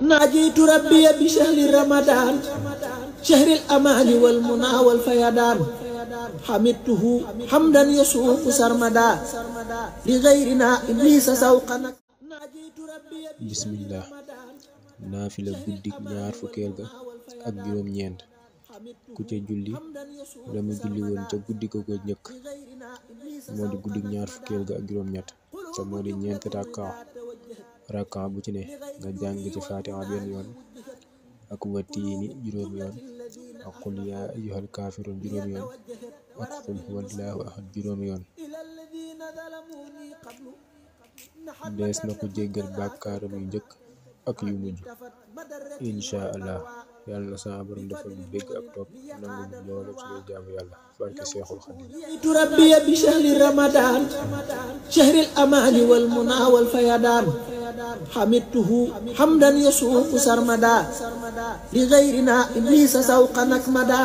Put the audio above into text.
ناجيت ربي بشهر رمضان شهر الأمان والمنى والفيضان حمدته حمدا يسوق سرمدا لغيرنا إبليس سوقا bismillah naafila guddik ñaar fukkeel ga ak juróom ñeent ku ca julli la mu julli woon ca guddi ko njëkk moo di guddik ñaar fukkeel ga ak juróom ñett te moo di ñeenti rakka bu ci ne nga jàng ci faatiha benn yoon ak watiini juróom yoon ak qul yaa ayyuhal kaafiruun juróom yoon ak qul huwallaahu ahad juróom yoon dees na ko jéggal bàkkaaram yu njëkk ak yu mujj insha allah. yàlla na sama borom defal ñu dégg ak topp nangu loolu suñu jaamu yàlla barke Seexul Xadiim. ربي بشهر رمضان شهر الأمان والمنى والفيضان حمدته حمدا يسوق سرمدا لغيرنا إبليس سوقا نكمدا